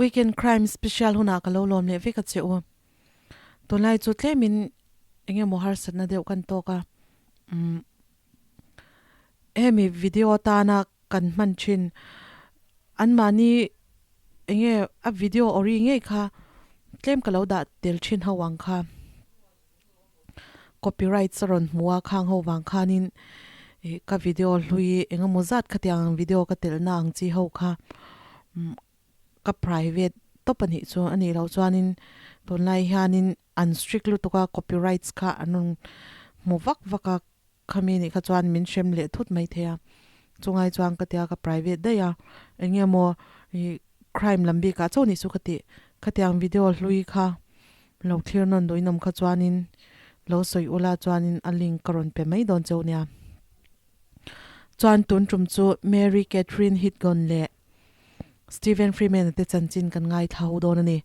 Weekend Crime Special hunah ka lo lawm leh vek a che u. Tunlai chu tlemin eng emaw harsatna deuh kan tawk a. Umm hemi video atana kan hman thin anmahni eng nge a video ori ngei kha tlem ka lo dah tel thin ho ang kha. Copyrights a rawn hmu a, khang ho vang khanin ih ka video hlui eng emaw zat khatiang ang video ka telh na ang chi ho kha ka private tawp a nih chu a nih loh chuanin tunlai hianin an strict lutuk a copyrights kha an rawn hmu vak vak a khami nih kha chuan min hrem leh thut mai thei a chungai chuan ka tia ka private daih a eng nge maw ih crime lam bikah chauh nih chu ka tih khatiang video hlui kha Lo thlir nawn duh inawm kha chuanin lo sawi ula chuanin a link ka rawn pe mai dawn cheu nia. Chuan tun tum chu Mary Catherine Hidgon leh Stephen Freeman-a te chanchin kan ngaithla ho dawn a ni.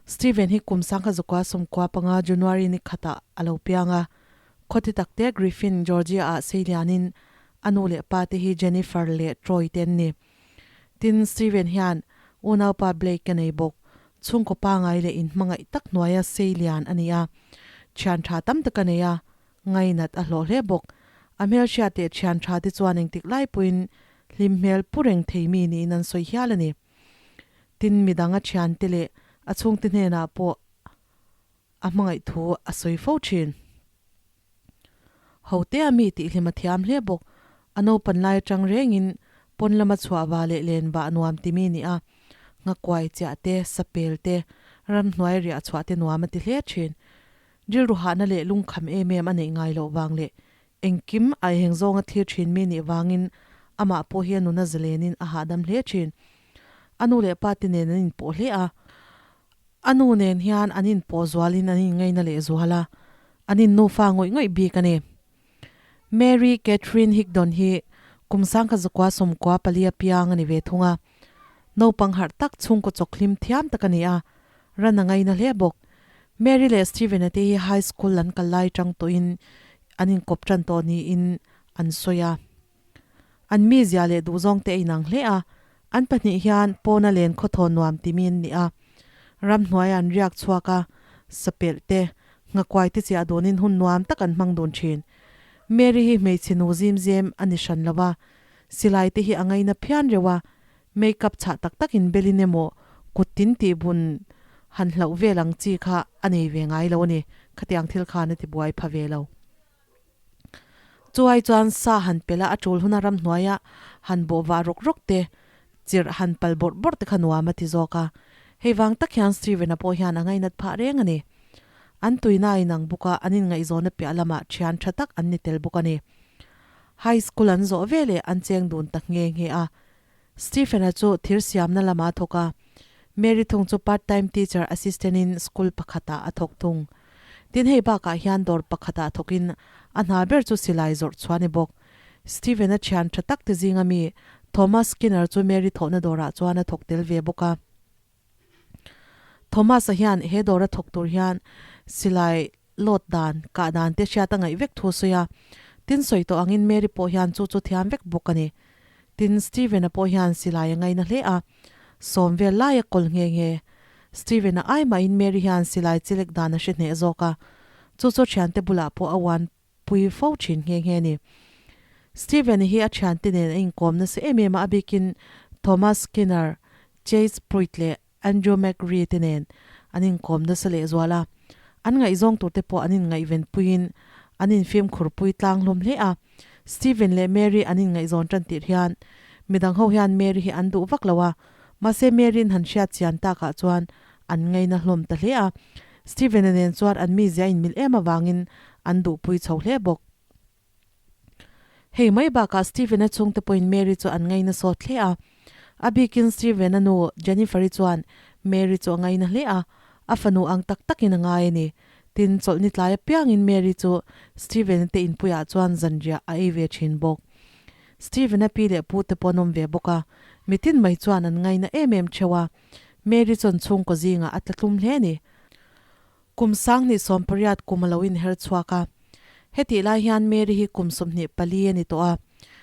Stephen hi kum sangkhat zakua sawmkua panga January ni khatah a lo piang a. Khawti takte Griffin, Georgia-ah sei lianin a nu leh pa te hi Jennifer leh Troy te an ni. Tin, Steven hian unaupa Blake ka nei bawk. Chhungkaw pangai leh inhmangaih tak hnuaia sei lian a ni a. Thian tha tam tak a nei a, ngainat a hlawh hle bawk. A hmelhriat leh thian tha te chuan engtik lai pawhin hlim hmel pu reng thei mi niin an sawi hial a ni. Tin, midang a thiante leh a chhungte hnenah pawh a hmangaih thu a sawi fo thin. Hotea mi tihhlim a thiam hle bawk. A naupan lai atang rengin pawn lama chhuah va leh len vah nuam ti mi nia. Nghakuai chiah te, sapel te, ramhnuai riah chhuah te nuam a ti hle thin. Rilru hahna leh lungkham em em a neih ngai loh vang leh engkim a eng zawnga thlir thin mi nih vangin amah pawh hi a nuna zalenin a hahdam hle thin. A nu leh pa te nen an inpawh hle a. A nu nen hian an inpawh zualin an inngaina leh zual a, an innufa ngawih ngawih bik a ni. Mary Catherine Higdon hi kum sangkhat zakua sawmkua palia piang a ni ve thung a. Naupang harh tak chhungkaw chawkhlim thiam tak a ni a, ran a ngaina hle bawk. Mary leh Stephen-a te hi high school an kal lai tang tawhin an inkawp tan tawh niin an sawi a. An mizia leh duhzawng te a inang hle a, an pahnih hian pawna len khawthawn nuam timi an ni a. Ramhnuaiah an riak chhuak a, sapelh te, nghakuai te chiah dunin hun nuam tak an hmang dun thin. Mary hi hmeichhe nu zim zem a ni hran lo a, silai te hi a ngaina phian reuh a, make-up chhah tak takin belin emaw kut tin tih bun han hlauh vel ang chi kha a nei ve ngai lo a ni, khatiang thil khan a ti buai pha ve lo. Chuai chuan sa han pel a, a tul huna ramhnuaia han bawh vah rawk rawk te, chirh han pal bawrh bawrh te kha nuam a ti zawk a. Hei vang tak hian Steven-a pawh hian a ngainat phah reng a ni. An tuina a inang bawk a, an inngaihzawnna piah lamah thian tha tak an ni tel bawk a ni. High school an zawh veleh an cheng dun ta nghe nghe a. Stephen-a chu thir siamna lamah a thawk a, Mary thung chu part time teacher assistant in school pakhatah a thawk thung. Tin hei bakah hian dawr pakhatah thawkin a hna ber chu silai zawrh chhuah a ni bawk. Stephen-a thian tha tak te zinga mi Thomas Skinner chu Mary thawhna dawrah chuan a thawk tel ve bawk a. Thomas-a hian he dawra thawk tur hian silai load dan, kah dan te hriat a ngaih vek thu a sawi a. Tin sawi tawh angin Mary pawh hian chu chu thiam vek bawk a ni. Tin Stephen-a pawh hian silai a ngaina hle a, sawm vel lai a kawl nghe nghe. Stephen-a ai mahin Mary hian silai chilek dan a hre hneh zawk a, chu chu thiante bulah pawh a uan pui fo thin nghe nghe a ni. Stephen hi a thiante nen a inkawm nasa em em a, a bikin Thomas Skinner, Chase Pruitt leh Andrew McRae te nen an inkawm nasa lehzual a. An ngaihzawng tur te pawh an inngaihven puiin an infimkhur pui tlang hlawm hle a. Stephen leh Mary an inngaihzawn tan tirh hian midang ho hian Mary hi an duh vak lo a, mahse Mary-in han hriat chian takah chuan an ngaina hlawm ta hle a. Stephen-a nen chuan an mizia inmil em avangin an duhpui chho hle bawk. Hei mai bakah Stephen-a chhungte pawhin Mary chu an ngaina sawt hle a. A bikin Stephen-a nu Jennifer-i chuan Mary chu a ngaina hle a, a fanu ang tak takin a ngai a ni. Tin, chawlhni tlai apiangin Mary chu Stephen-a te inpuiah chuan zanriah a ei ve thin bawk. Stephen-a pi leh pu te pawh an awm ve bawk a, mitin mai chuan an ngaina em em theuh a. Mary chuan chhungkaw zingah a tla tlum hle a ni. Kum sanghnih sawmpariat kum a lo inher chhuak a. Hetih lai hian Mary hi kum 24 a ni tawh a,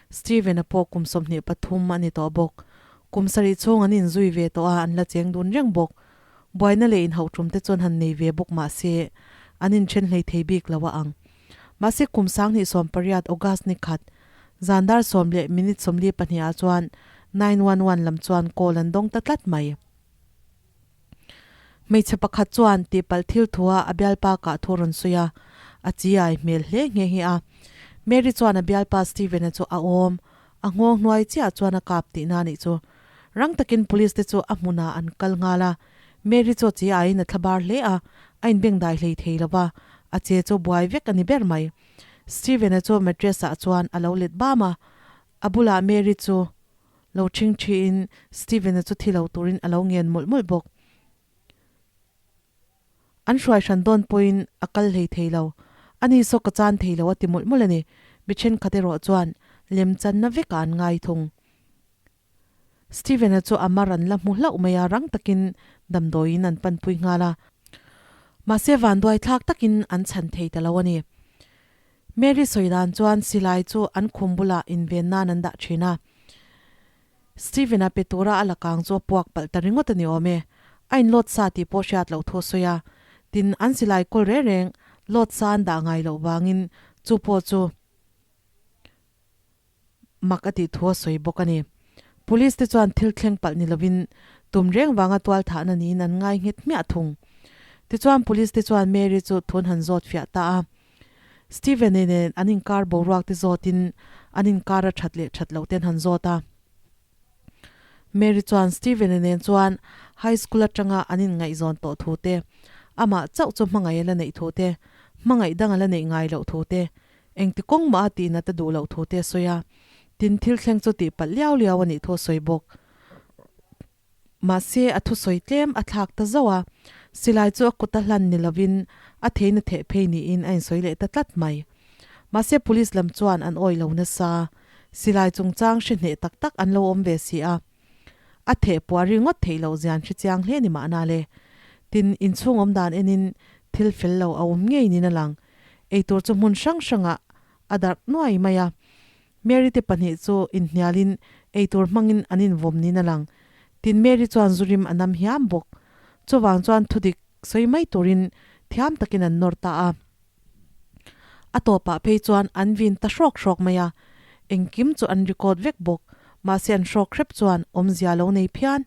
Stephen-a pawh kum 23 a ni tawh bawk. Kum sarih chhung an inzui ve tawh a, an la cheng dun reng bawk. Buaina leh inhauhṭum te chuan han nei ve bawk mah se, an inṭhen hlei thei bik lo a ang. Mahse kum 2018 August ni khat, zan dar sawm leh minute 42 ah chuan 911 lam chuan call an dawng ta tlat mai. Hmeichhe pakhat chuan tihpalh thil thua a bialpa kah thu rawn sawi a, a chi ai hmel hle nghe nghe a. Mary chuan a bialpa Steven-a chu a awm, a nghawng hnuai chiah chuan a kap tihna a nih chu. Rang takin police te chu a hmunah an kal nghal a, Mary chu chi aiin a thlabar hle a, a inbengdai hlei thei lo va, a che chu buai vek a ni ber mai. Steven-a chu mattress-ah chuan a lo let bam a, a bulah Mary chu Lo ṭhing ṭhiin Steven-a chu thi lo turin a lo ngen mawlh mawlh bawk. An hruai hran dawn pawhin a kal hlei thei lo. Ani saw ka chan thei lo a ti mawlh mawlh a ni. Mi ṭhenkhat erawh chuan lem channa vekah an ngai thung. Steven-a chu a mar an la hmu hlauh mai a, rang takin damdawiin an panpui nghal a. Mahse vanduai thlak takin an chhan thei ta lo a ni. Mary sawi dan chuan silai chu an khum bulah inven nan an dah thin a. Stephen-a pe tura a lakang chu a puak palh ta ringawt a ni awm e. A inlawt sa tih pawh hriat loh thu a sawi a. Tin, an silai kawl reng reng lawt sa an dah ngai loh vangin chu pawh chu mak a tih thu a sawi bawk a ni. Police te chuan thil thleng palh ni lovin tum reng vanga tual thahna niin an ngai nghet hmiah thung. Tichuan police te chuan Mary chu thun han zawt fiah ta a. Steven-i nen an inkar boruak te zawtin an inkar a that leh that loh ten han zawt a. Mary chuan Steven-i nen chuan high school atanga an inngaihzawn tawh thu te, amah chauh chu hmangaih a la neih thu te, hmangaih dang a la neih ngai loh thu te, Engti kawng mah a tih nat a duh loh thu te a sawi a, tin thil thleng chu tih palh liau liau a nih thu a sawi bawk. Mahse a thusawi tlem a thlak ta zauh a, silai chu a kut a hlan ni lovin a theihna theh phei niin a insawi leh ta tlat mai. Mahse police lam chuan an awih lo nasa, silai chungchang hre hneh tak tak an lo awm ve si a, a theh puah ringawt theih loh zian hre chiang hle ni mahna le. Tin, inchhung awm dan enin thil fel lo a awm ngei niin a lang. Eitur chu hmun hrang hrangah a darh nuai mai a. Mary te pahnih chu inhnialin eitur hmangin an invawm niin a lang. Tin, Mary chuan zu rim a nam hiam bawk. Chuvang chuan thudik sawi mai turin thiam takin an nawr ta a. A tawpah phei chuan an vin ta hrawk hrawk mai a. Engkim chu an record vek bawk. Mahse an hrawk hrep chuan awmzia lo nei phian.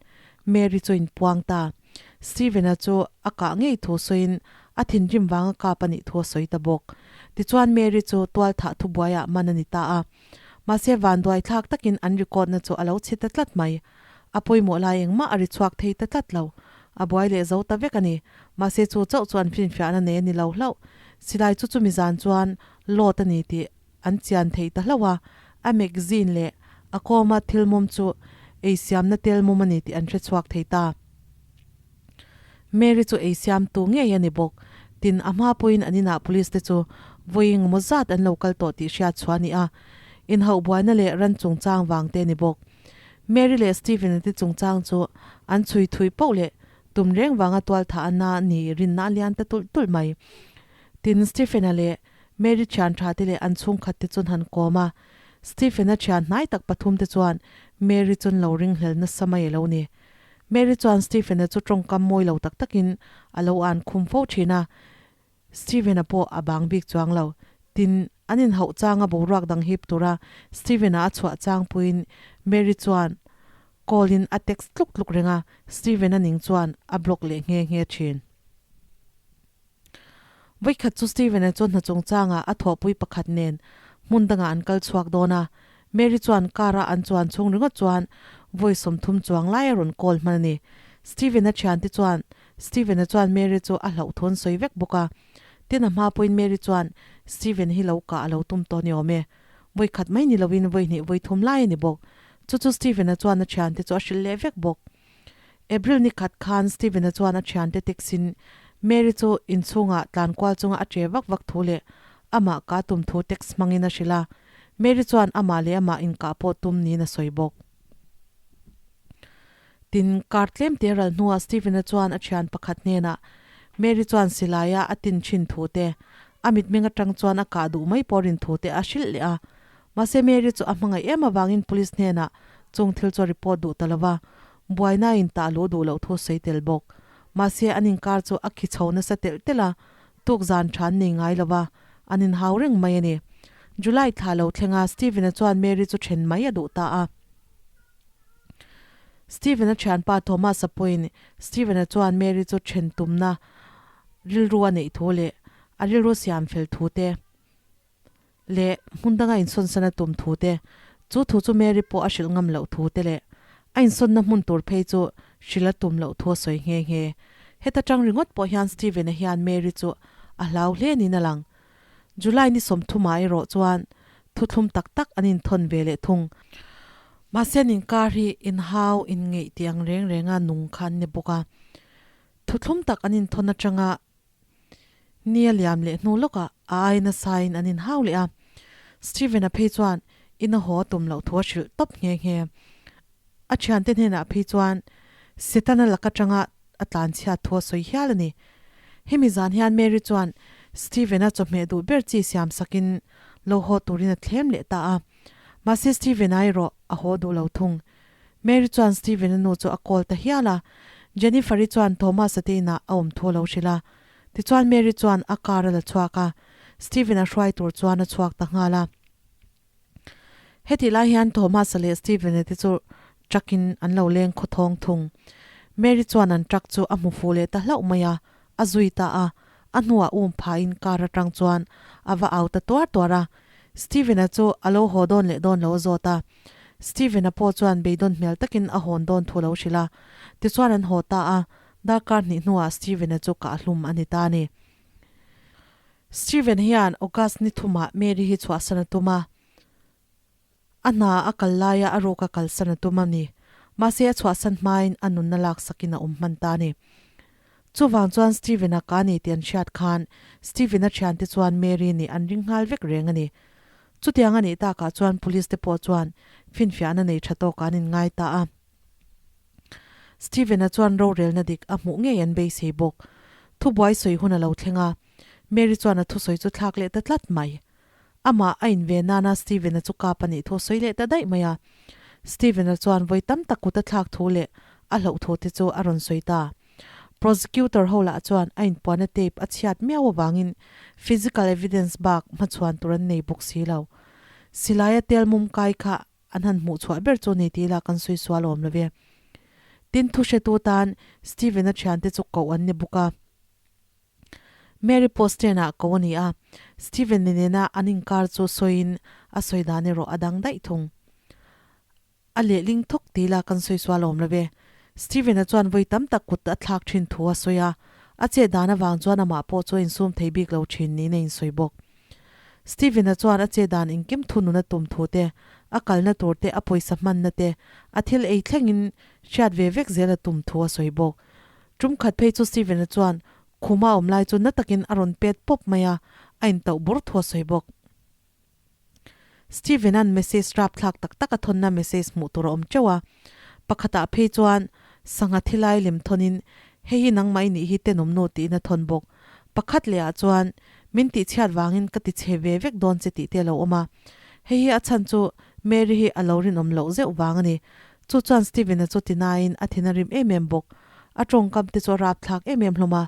Mary chu inpuang ta. Steven-a chu a kah ngei thu sawiin a thinrim vanga kap a nih thu a sawi ta bawk. Tichuan Mary chu tualthah thubuaiah man a ni ta a. Mahse vanduai thlak takin an record-na chu a lo chhe ta tlat mai. A pawimawh lai engmah a ri chhuak thei ta tlat lo. A buai leh zo ta vek a ni. Mahse chu chauh chu an finfiahna nei a ni lo hlauh. Silai chu chumi zan chuan load a ni tih an chian thei ta hlauh a, a magazine leh a kawma thil mum chu ei siamna tel mum a ni tih an hre chhuak thei ta. Mary chu ei siamtu ngei a ni bawk. Tin, a hma pawhin an inah police te chu vawi engemaw zat an lo kal tawh tih hriat chhuah a ni a, inhauh buaina leh ran chungchang vang te a ni bawk. Mary leh Stephen-a te chungchang chu an chhui thui poh leh tum reng vanga tualthah a na ni rinna a lian ta tulh tulh mai. Tin, Stephen-a leh Mary thian tha te leh an chhungkhat te chuan han kawm a, Stephen-a thian hnai tak pathum te chuan Mary chuan lo ringhlel nasa mai a lo ni. Mary chuan Stephen-a chu tawngkam mawi lo tak takin a lo an khum fo thin a, Stephen-a pawh a bang bik chuang lo. Tin, an inhauh changa boruak dang hip tura Stephen-a a chhuah chang puiin Mary chuan call-in a text tluk tluk reng a, Stephen-a ning chuan a block leh nghe nghe thin. Vawikhat chu Steven-a chu hna chungchangah a thawhpui pakhat nen hmun dangah an kal chhuak dawn a, Mary chuan car-a an chuan chhung ringawt chuan vawi 30 chuang lai a rawn call hman a ni. Steven-a thiante chuan Steven-a chuan Mary chu a hlauhthawn sawi vek bawk a, tin a hma pawhin Mary chuan Steven hi lo kah a lo tum tawh ni awm e. Vawikhat mai ni loin vawi hnih vawi thum lai a ni bawk. Chu chu Steven-a chuan a thiante chu a hrilh leh vek bawk. April ni khat khan Steven-a chuan a thiante texin Mary chu inchhungah tlan kual chunga a che vak vak thu leh amah kah tum thu text hmangin a hrilh a. Mary chuan amah leh amah inkah pawh tum niin a sawi bawk. Tin, kar tlem te ral hnuah Steven-a chuan a thian pakhat hnenah Mary chuan silaia a tin thin thu te, a mitmeng atang chuan a kah duh mai pawh rin thu te a hrilh leh a. Mahse Mary chu a hmangaih em avangin police hnenah. Chung thil chu a report duh ta lo va, buaina in tah luh duh loh thu sawi tel bawk. Mahse an inkar chu a khi chho nasa telh telh a, tuk zan tha an nei ngai lo va, an inhau reng mai a ni. July thla lo thlenga Stephen-a chuan Mary chu then mai a duh ta a. Stephen-a thianpa Thomas-a pawhin Stephen-a chuan Mary chu then tumna rilru a neih thu leh a rilru siam fel thu te leh hmun danga insawnsan a tum thu te, chu thu chu Mary pawh a hrilh ngam loh thu te leh a insawnna hmun tur phei chu hrilh a tum loh thu a sawi nghe nghe. Heta tang ringawt pawh hian Stephen-a hian Mary chu a hlau hle niin a lang. July ni 30 ah erawh chuan thuthlum tak tak an inthawn ve leh thung. Mahse an inkar hi inhau inngeih tih ang reng renga nung kha an ni bawk a. Thuthlum tak an inthawn atanga ni a liam leh hnu lawkah a ai nasain an inhau leh a. Stephen-a phei chuan ina haw a tum loh thu a hrilh tawp nghe nghe. A thiante hnenah phei chuan Setana lak atanga a tlanchhiat thu a sawi hial a ni. Hemi zan hian Mary chuan Stephen-a chawhmeh duh ber chi siam sakin lo haw turin a thlem leh ta a. Mahse Stephen-a erawh a haw duh lo thung. Mary chuan Stephen-a nu chu a call ta hial a. Jennifer-i chuan Thomas-a te inah a awm thu a lo hrilh a. Tichuan Mary chuan a car a la chhuak a, Stephen-a hruai tur chuan a chhuak ta nghal a. Hetih lai hian Thomas-a leh Stephen-a te chu truck in an lo leng khawthawng thung. Mary chuan an truck chu a hmu fuh leh ta hlauh mai a, a zui ta a, a hnuah um phaiin car atang chuan a va au ta tuar tuar a. Stephen-a chu a lo haw dawn leh dawn lo a zawt a. Stephen-a pawh chuan beidawn hmel takin a hawn dawn thu lo hrilh a. Tichuan an haw ta a, darkar hnih hnuah Stephen-a chu kahhlum a ni ta a ni. Stephen hian August ni thumah Mary hi chhuahsan a tum a, a hna a kal laia a ruk a kalsan a tum a ni. Mahse a chhuahsan hmain a nunna laksakin a awm hman ta a ni. Chuvang chuan Stephen-a ka ni tih an hriat khan Stephen-a thiante chuan Mary nih an ring nghal vek reng a ni. Chutiang a nih takah chuan police te pawh chuan finfiahna nei tha tawkah an inngai ta a. Stephen-a chuan rorelna dik a hmuh ngei an beisei bawk. Thubuai sawi hun a lo thleng a, Mary chuan a thusawi chu thlak leh ta tlat mai. Amah a inve nana Stephen-a chu kap a nih thu a sawi leh ta daih mai a. Stephen-a chuan vawi tam tak kut a thlak thu leh a hlauh thu te chu a rawn sawi ta. Prosecutor ho lah chuan a inpuahna tape a chhiat miau avangin physical evidence bak hmachhuan tur an nei bawk si lo. Silaia tel mum kai kha An han hmuh chhuah ber chu ni tih lah kan sawi sual awm lo ve. Tin, thu hretu tan Stephen-a thiante chu koh an ni bawk a. Mary Posten-ah koh a ni a, Stephen-a nena an inkar chu sawiin a sawi dan erawh a dang daih thung. A lehling thawk tih lah kan sawi sual awm lo ve. Stephen-a chuan vawi tam tak kut a thlak thin thu a sawi a, a chet dan avang chuan amah pawh chu a insum thei bik lo thin niin a insawi bawk. Stephen-a chuan a che dan engkim thunun a tum thu te, a kalna tur te, a pawisa hmanna te, a thil ei thlengin hriat ve vek zel a tum thu a sawi bawk. Tum khat phei chu Stephen-a chuan khuma awm lai chu na takin a rawn pet pawp mai a, a intauh bur thu a sawi bawk. Stephen-a'n message rapthlak tak tak a thawnna message hmuh tur a awm teuh a, pakhatah phei chuan sangha thilai lem thawnin hei hi nangmah i nih hi tenawmnu tiin a thawn bawk. Pakhat leh ah chuan min tihchhiat vangin ka tichhe ve vek dawn che tih te a lo awm a, hei hi a chhan chu Mary hi a lo rinawm loh zeuh vang a ni. Chu chuan Stephen-a chu tinain a thin a rim em em bawk. A tawngkam te chu a rapthlak em em hlawm a,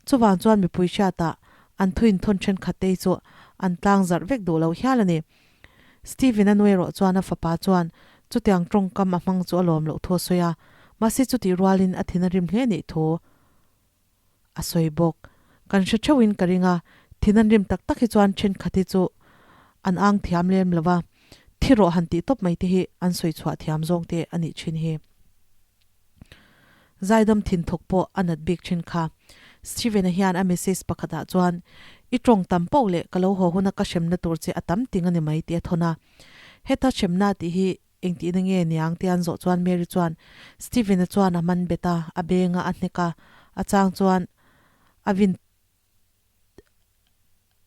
chuvang chuan mipui hriatah an thuin thawn thenkhat te hi chu an tlang zarh vek duh lo hial a ni. Stephen-a nu erawh chuan a fapa chuan chutiang tawngkam a hmang chu a lawm loh thu a sawi a, mahse chutih rualin a thin a rim hle nih thu a sawi bawk. Kan hre theuhin ka ring a, thin an rim tak tak hi chuan thenkhat hi chu an ang thiam lem lo va, thi rawh han tih tawp mai te hi an sawi chhuah thiam zawng te a nih thin hi. Zaidam thin thawk pawh a nat bik thin kha. Steven-a hian a message pakhatah chuan, I tawng tam poh leh ka lo haw huna ka hremna tur che a tam ting a ni mai tih a thawn a. Heta hremna tih hi engtihna nge niang tia an zawh chuan Mary chuan Steven-a chuan a man bet a, a beng a, a hnek a, a chang chuan a vin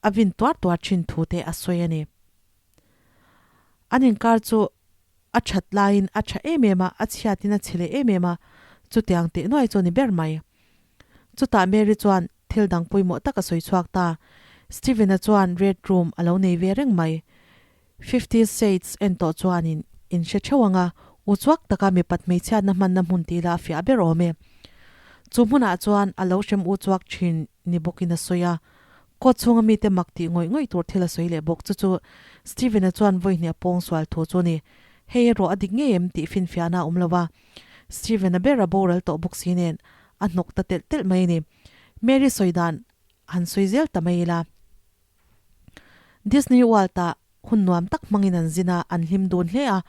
a vin tuar tuar thin thu te a sawi a ni. An inkar chu a that laiin a tha em em a, a chhiatin a chhe leh em em a, chutiang teh nuai chu a ni ber mai. Chutah Mary chuan thil dang pawimawh tak a sawi chhuak ta. Stephen-a chuan red room a lo nei ve reng mai. Fifty Shades en tawh chuanin in hre theuh ang a, Uchuak taka mipat hmeichhiatna hmanna hmun tih lah a fiah ber awm e. Chu hmunah chuan a lo hrem uchuak thin ni bawkin a sawi a. Court chhunga mite mak tih ngawih ngawih tur thil a sawi leh bawk. Chu chu Stephen-a chuan vawi hnih a pawng sual thu chu a ni. Hei erawh a dik ngei em tih finfiahna a awm lo a. Stephen-a ber a boral tawh bawk si nen a hnawk ta telh telh mai a ni. Mary sawi dan han sawi zel ta mai ila. Disney World-ah hun nuam tak hmangin an zin a, an hlim dun hle a.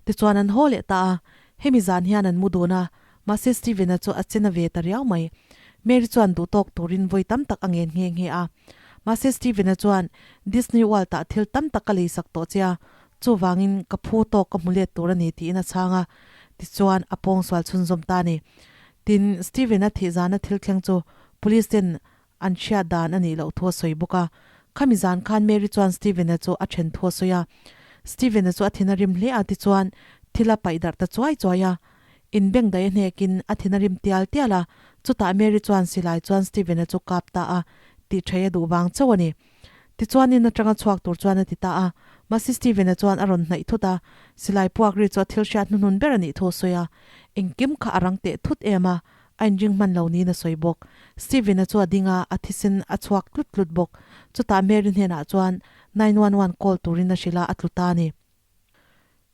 Tichuan an haw leh ta a, hemi zan hian an mu dun a, mahse Stephen-a chu a chena ve ta riau mai. Mary chuan duhtawk turin vawi tam tak a ngen nghe nghe a. Mahse Stephen-a chuan, Disney World-ah thil tam tak ka leisak tawh che a, chuvangin ka phu tawk ka hmu let tur a ni tiin a chhang a. Tichuan a pawngsual chhunzawm ta a ni. Tin, Stephen-a thih zana thil thleng chu police ten An hriat dan a nih loh thu a sawi bawk a. Khami zan khan Mary chuan Stephen-a chu a then thu a sawi a. Stephen-a chu a thin a rim hle a, tichuan thil a paih darh ta chuai chuai a. Inbeng daih a hnekin a thin a rim tial tial a, chutah Mary chuan silai chuan Stephen-a chu kap ta a, tih ṭhei a duh vang chauh a ni. Tichuan in aṭanga chhuak tur chuan a ti ta a. Mahse Stephen-a chuan a rawn hnaih thut a, silai puak ri chu a thil hriat hnuhnun ber a nih thu a sawi a. Engkim kha a rang teh thut em a, A inring hman lo niin a sawi bawk. Steven-a chu a ding a, a thisen a chhuak tlut tlut bawk. Chutah Mary hnenah chuan 911 call turin a hrilh a, a tlu ta a ni.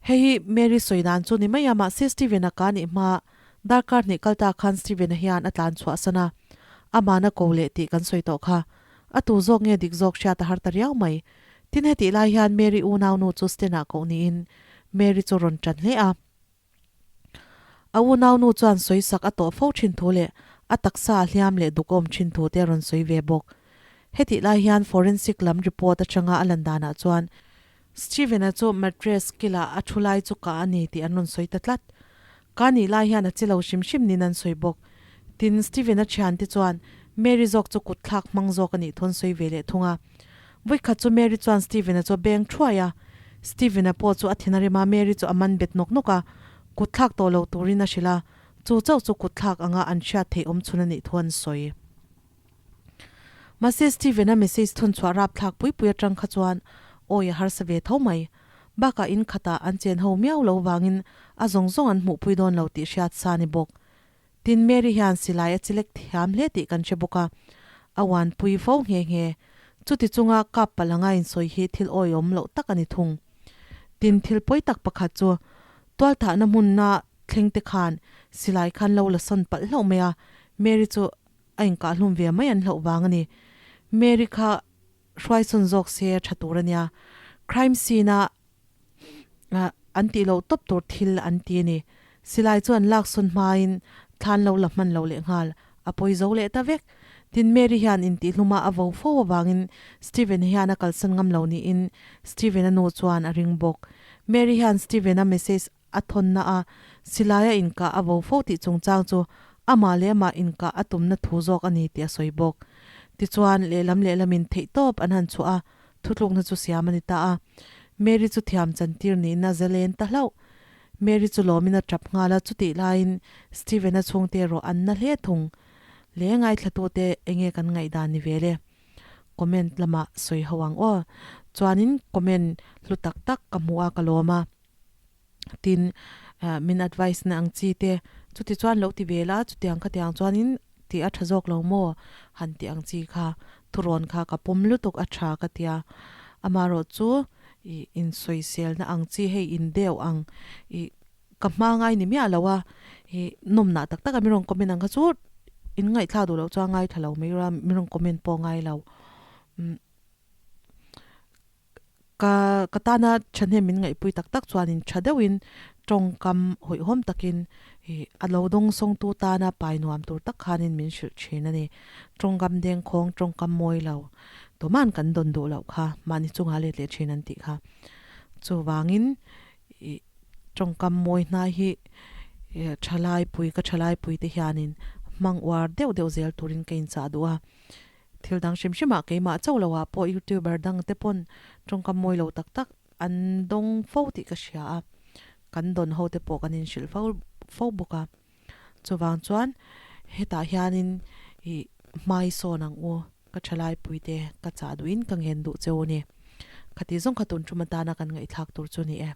Hei hi Mary sawi dan chu ni mai a, mahse Steven-a ka nih hma darkar hnih kal ta khan Steven-a hian a tlan chhuahsan a, amahna ko leh tih kan sawi tawh kha. A tu zawk nge dik zawk hriat a har ta riau mai. Tin hetih lai hian Mary unaunu chu Sten-ah koh niin Mary chu rawn tan hle a. A unaunu chuan sawisak a tawh fo thin thu leh a taksa a hliam leh dukawm thin thu te a rawn sawi ve bawk. Hetih lai hian forensic lam report atanga a lan danah chuan Steven-a chu mattress kilah a thu lai chu kah a ni tih an rawn sawi ta tlat. Ka nih lai hian a chi lo hrim hrim niin an sawi bawk. Tin, Steven-a thiante chuan Mary zawk chu kutthlak hmang zawk a nih thu an sawi ve leh thung a. Vawikhat chu Mary chuan Steven-a chu a beng thuai a. Steven-a pawh chu a thin a rim a, Mary chu a man bet nawk nawk a, kutthlak tawh lo turin a hrilh a, chu chauh chu kutthlak anga an hriat theih awm chhun a nih thu an sawi. Mahse Steven-a message thawn chhuah rapthlak pui pui atang kha chuan awi a harsa ve tho mai. Bakah in khatah an chen ho miau lo vangin a zawng zawng an hmuhpui dawn lo tih hriat sa a ni bawk. Tin, Mary hian silai a chilek thiam hle tih kan hre bawk a, a uanpui fo nghe nghe. Chuti chunga kap palh anga insawi hi thil awihawm loh tak a ni thung. Tin, thil pawi tak pakhat chu, tualthahna hmunna thleng te khan silai khan lo la sawn palh hlauh mai a, Mary chu a inkahhlum ve mai an hlauh vang a ni. Mary kha hruaisawn zawk se a tha tur a nia. Crime scene-a an tih loh tawp tur thil an ti a ni. Silai chu an lak sawn hmain thlan lo la hman lo leh nghal a pawi zo leh ta vek. Tin Mary hian intihhluma a vo fo avangin Steven hian a kalsan ngam lo niin Steven-a nu chuan a ring bawk. Mary hian Steven-a message a thawnna a silai a inkah a vo fo tih chungchang chu amah leh amah inkah a tumna thu zawk a ni tih a sawi bawk. Tichuan lehlam lehlamin theihtawp an han chhuah a, Thutlukna chu siam a ni ta a. Mary chu thiam chantir niin a zalen ta hlauh. Mary chu lawmin a tap nghal a, chutih laiin Steven-a chhungte erawh an na hle thung. Le ngaithlatute enge kan ngaihdan ni ve le? Comment lamah sawi ho ang aw. Chuanin comment hlu tak tak ka hmu a ka lawm a. Tin, min advice na ang chi te, chuti chuan lo ti ve la, chutiang khatiang chuanin tih a tha zawk lo maw? Han tih ang chi kha thurawn kha ka pawm lutuk a tha ka tia. Amaherawh chu ih insawiselna ang chi hei in deuh ang ih ka hma ngai ni miah lo a, ih nawmnah tak tak a min rawn comment ang kha chu in ngaihthlak duh loh chuan ngaithla lo mai ila min rawn comment pawh ngai lo. Umm. Ka ka tana thahnem min ngaihpui tak tak chuanin tha deuhin tawngkam hawihhawm takin ih a lo dawngsawngtu tana pai nuam tur tak khanin min hrilh thin a ni. Tawngkam dengkhawng, tawngkam mawi lo tuman kan dawn duh loh kha mahni chungah let leh thin an tih kha. Chuvangin ih tawngkam mawi hnai hi thalai pui ka thalai pui te hianin hmang uar deuh deuh zel turin ka inchah duh a. Thil dang hrim hrimah keimah chauh loah pawh youtuber dang te pawn tawngkam mawi lo tak tak an dawng fo tih ka hria a, kan dawn ho te pawh kan inhrilh fo fo bawk a. Chuvang chuan hetah hianin ih hmai sawn ang u, ka thalai pui te ka chah duhin ka ngen duh cheu a ni. Khati zawng kha tun tum atana kan ngaihthlak tur chu a ni e.